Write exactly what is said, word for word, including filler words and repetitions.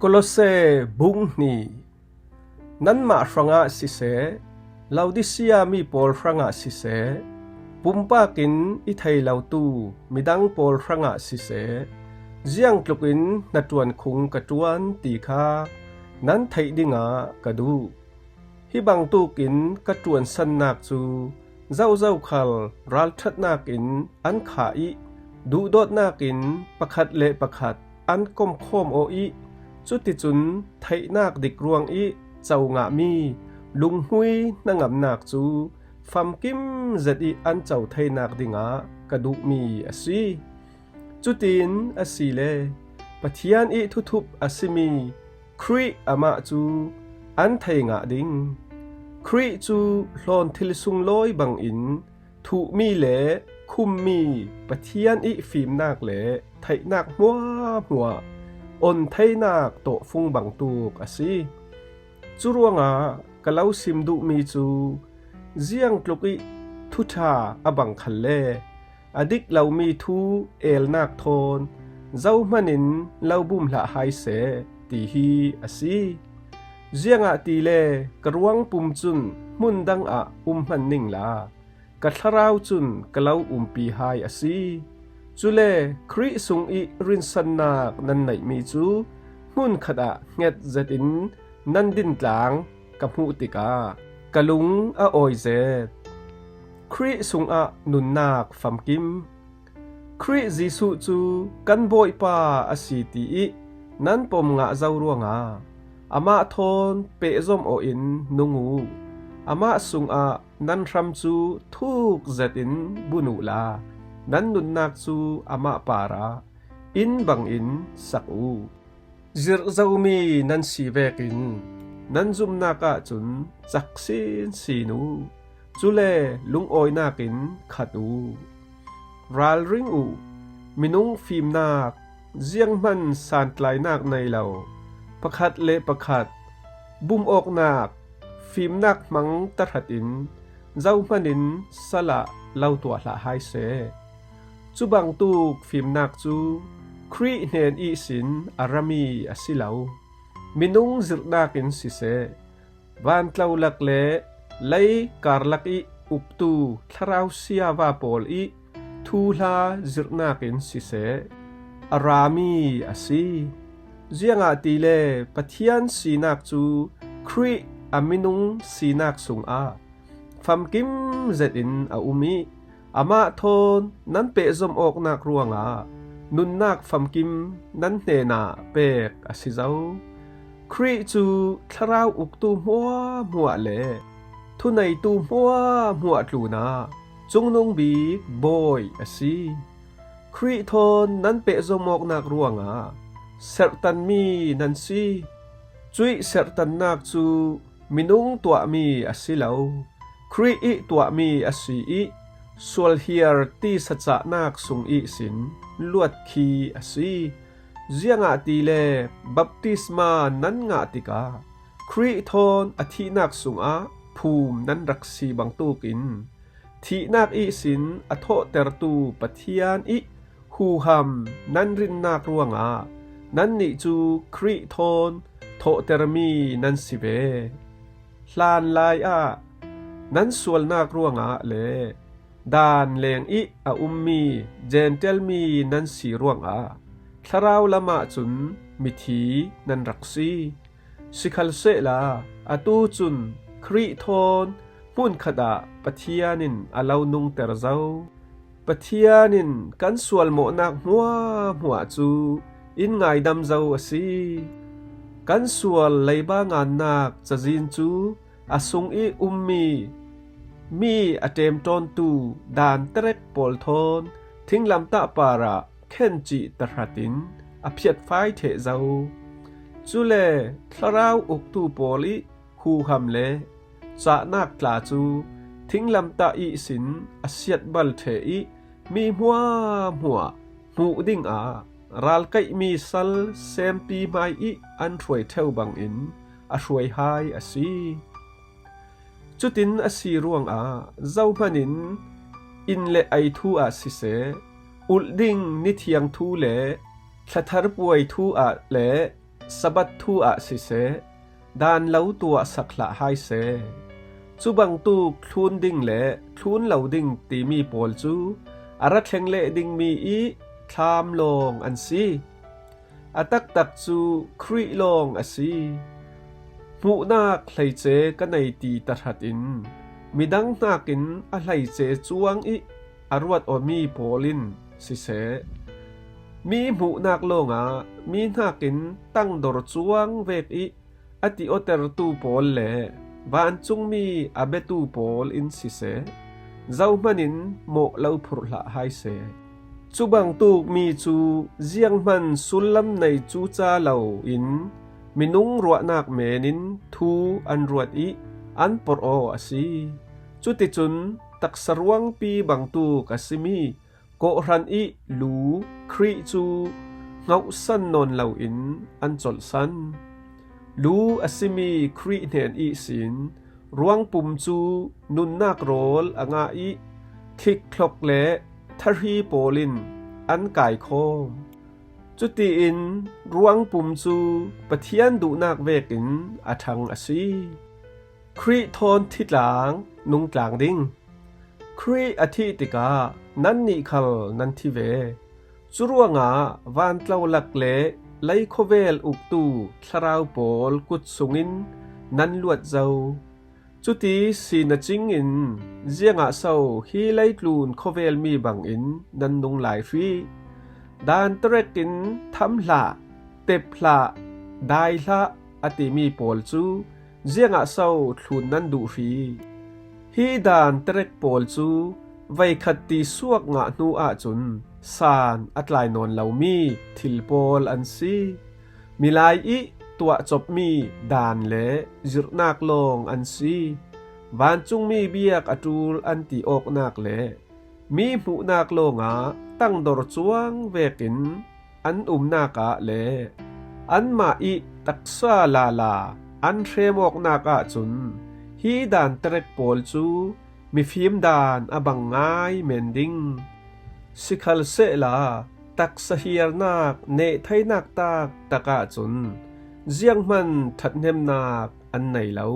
Kolose bung hnih. Nanmah hrangah siseh, Laodicea mi pawl hrangah siseh, pumpakin i thei lotu midang pawl hrangah siseh, ziangtlukin hnaṭuan khung ka ṭuan ti kha nan theih dingah ka duh. Hi bangtukin ka ṭuansannak cu zozokhal ralṭhatnakin an khah ih, duhdawtnakin pakhat le pakhat an komkhawm aw ih, cuticun theihnak dik ruangih co ngahmi lunghmui hnangamnak cu famkim zet ih an co theinak dingah ka duhmi a si. Cutin asile Pathian ih thuthup a simi Khrih amah cu an thei ngah ding. Khrih cu hlawn thil sunglawi bangin thuhmi le khummi Pathian ih fimnak le theihnak hmuahhmuah on theinak tawhfung bangtuk a si. Curuangah ka lo sim duhmi cu ziangtluk ih thuṭha a bang khalle a dik lomi thu elnak thawn zohmanin lo bum hlah hai seh ti hi a si. Ziangahtile ka ruangpum cun hmun dangah um hman ningla ka thlarau cun ka lo umpi hai a si. Cule Khrih sungih rinsannak nan neihmi cu hmunkhatah hnget zetin nan dintlang ka hmuh tikah ka lung a awi zet. Khrih sungah nunnak famkim. Khrih Jesuh cu kan Bawipa a si tiih nan pom ngah zo ruangah amah thawn pehzom aw in nung uh. Amah sungah nan hram cu thuk zetin bun uhla nan nunnak cu amah parah inn bangin sak uh. Zirh zomi nan si vekin nan zumnak ahcun cak sinsin uh. Cule lungawinakin khat uh. Ralring uh. Minung fimnak, zianghman santlainak nei lo, pakhat le pakhat bumawknak, fimnak hmang tahratin zohmanin salah lo tuah hlah hai seh. Cubangtuk fimnak cu Khrih hnen ihsin a rami a si lo. Minung zirhnak in siseh, vantlolak le lei karlak ih uktu thlarau siava pawl ih thuhla zirhnak in siseh, a rami a si. Ziangahtile Pathian sinak cu Khrih a minung sinak sungah famkim zetin a um ih, amah thawn nan pehzom awknak ruangah nunnak famkim nan hnenah pek a si zo. Khrih cu thlarau uktu hmuahhmuah le thuneitu hmuahhmuah tlunah cungnung bik Bawi a si. Khrih thawn nan pehzom awknak ruangah serhtanmi nan si. Cuih serhtannak cu minung tuahmi a si lo, Khrih ih tuahmi a si ih, sualhiar tisa cahnak sung ihsin luat khi a si. Ziangahtile baptisma nan ngah tikah Khrih thawn a thihnak sungah phum nan rak si bangtukin thihnak ihsin a thawhtertu Pathian ih huham nan rinnak ruangah nannih cu Khrih thawn thawhtermi nan si ve. Hlanlai ah nan sualnak ruangah le daan leng ih a ummi Jentail mi nan si ruangah thlarau lamah cun mithi nan rak si. Sikhalsehla atu cun Khrih thawn hmunkhat ah Pathian in a lo nungter zo. Pathian in kan sualmawhnak hmuahhmuah cu in ngaidam zo a si. Kan sual leiba ngannak cazin cu a sung ih ummi mi a ṭemṭawntu daan terek pawl thawn thinglamtah parah khencih tahratin a phiatfai ṭheh zo. Cule thlarau uktu pawl ih huham le cahnak tla cu thinglamtah ihsin a siatbal ṭheh ih mi hmuahhmuah hmuh dingah ralkaihmi sal sempi hmai ih an hruai ṭheu bangin a hruai hai a si. Cutin a si ruangah zohmanin inn le ei thu ah siseh, ulh ding ni thiang thu le thlathar puai thu ah le Sabbath thu ah siseh, daan lo tuahsak hlah hai seh. Cubangtuk thlun ding le thlun lo ding timi pawl cu a ra thleng leh dingmi ih thlam lawng an si. A taktak cu Khrih lawng a si. Hmuhnak hleice ka nei ti tahratin midang hnakin a hleice cuang ih a ruat awmi pawl in siseh, mi hmuhnak lawngah mi hnakin tangdor cuang vek ih a ti awtertu pawl le vancungmi a biatu pawl in siseh, zohman in mawh lo phurh hlah hai seh. Cubangtuk mi cu zianghman sullam nei cu ca lo in minung ruahnak men in thu an ruat ih an porh aw a si. Cuticun taksa ruangpi bangtuk a simi kawhhran ih lu Khrih cu hngauhsan nawn loin an colhsan. Lu a simi Khrih hnen ihsin ruangpum cu nunnak rawl a ngah ih thlikthlok le thahri pawl in an kaikhawm. Cutiin ruangpum cu Pathian duhnak vekin a ṭhang a si. Khrih thawn thitlang nungtlang ding. Khrih a thih tikah nannih khal nan thi ve. Curuangah vantlo lak le lei khawvel uktu thlarau pawl kut sungin nan luat zo. Cuti si na cingin ziangah so hi leitlun khawvelmi bangin nan nung lai hrih? Daan terek in tham hlah, tep hlah, dai hlah a timi pawl cu ziangah so thlun nan duh hrih? Hi daan terek pawl cu veikhat ti suak ngah hnu ahcun san a tlai nawn lomi thil pawl an si. Milai ih tuahcopmi daan le zirhnak lawng an si. Vancungmi biak a ṭul an ti awknak le mi hmuhnak lawngah tangdor cuang vekin an umnak ah le anmah ih taksa lala an hrem awknak ahcun hi daan terek pawl cu mifim daan a bang ngai men ding. Sikhalsehla taksa hiarnak neh theinak taktak ahcun zianghman ṭhathnemnak an nei lo.